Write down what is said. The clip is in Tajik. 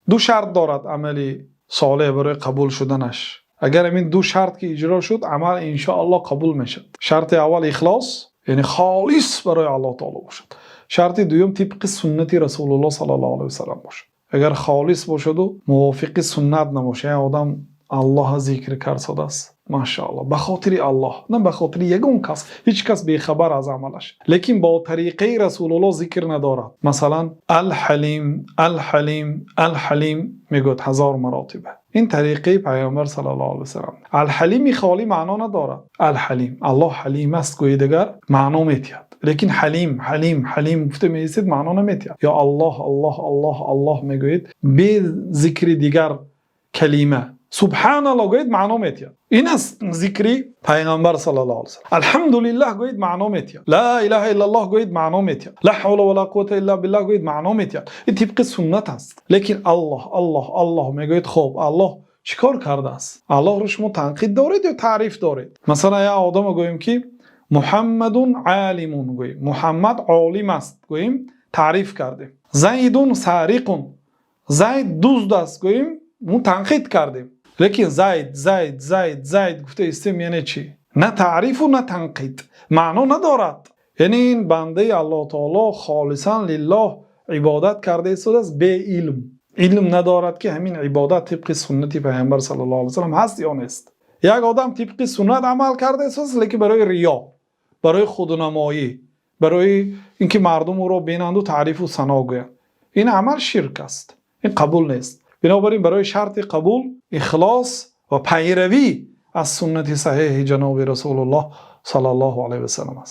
Ду шарт дорад амали солеҳ барои қабул шуданаш. Агар ҳамин ду шарт ки иҷро шуд, амал иншооллоҳ қабул мешавад. Шарти аввал ихлос, яъне холис барои Аллоҳи таъоло бошад. Шарти дуввум тибқи суннати Расулуллоҳ саллаллоҳу алайҳи васаллам бошад. Агар холис бошад ва мувофиқи суннат набошад, як одам Аллоҳро зикр кардааст, машааллоҳ, ба хотири Аллоҳ, на ба хотири як кас, ҳеҷ кас бехабар аз амалаш. Лекин бо тариқаи Расулуллоҳ зикр надорад. Масалан, Ал-Ҳалим, Ал-Ҳалим, Ал-Ҳалим мегӯяд 1000 маротиба. Ин тариқаи Паёмбар саллаллоҳу алайҳи васаллам. Ал-Ҳалим холӣ маъно надорад. Ал-Ҳалим, Аллоҳ Ҳалим аст, гӯяд дигар маъно медиҳад. Лекин Ҳалим, Ҳалим, Ҳалим гуфта меистед, маъно намедиҳад. Ё Аллоҳ, Аллоҳ, Аллоҳ, Аллоҳ мегӯед, бе зикри дигар калима. Субҳоналлоҳ гӯед, маъно медиҳад. Ин аст зикри Паёмбар саллаллоҳу алайҳи васаллам. Алҳамдулиллоҳ гӯед, маъно медиҳад. Ло илаҳа иллаллоҳ гӯед, маъно медиҳад. Ло ҳавла ва ло қуввата илло биллоҳ гӯед, маъно медиҳад. Ин тибқи суннат аст. Лекин Аллоҳ, Аллоҳ, Аллоҳ мегӯед, хуб, Аллоҳ чӣ кор кардааст? Аллоҳро шумо танқид доред ё таъриф доред? Масалан, як одамро гӯем ки Муҳаммадун олимун гӯем. Муҳаммад олим аст гӯем, таъриф кардем. Зайдун сориқун. Зайд дузд аст гӯем, мо танқид кардем. Лекин Зайд, Зайд, Зайд, Зайд гуфта истем, яъне чӣ? На таъриф ва на танқид. Маъно надорад. Яъне ин банда Аллоҳи таъоло холисан лиллоҳ ибодат кардааст бе илм. Илм надорад ки ҳамин ибодат тибқи суннати Паёмбар саллаллоҳу алайҳи васаллам ҳаст ё нест. Як одам тибқи суннат амал кардааст, лекин барои риё, барои худнамоӣ, барои инки мардум ӯро бинанд ва таъриф ва сано гӯянд. Ин амал ширк аст. Ин қабул нест. Бинобар ин барои шарти қабул ихлос ва пайравӣ аз суннати саҳеҳи ҷаноби Расулуллоҳ саллаллоҳу алайҳи васаллам аст.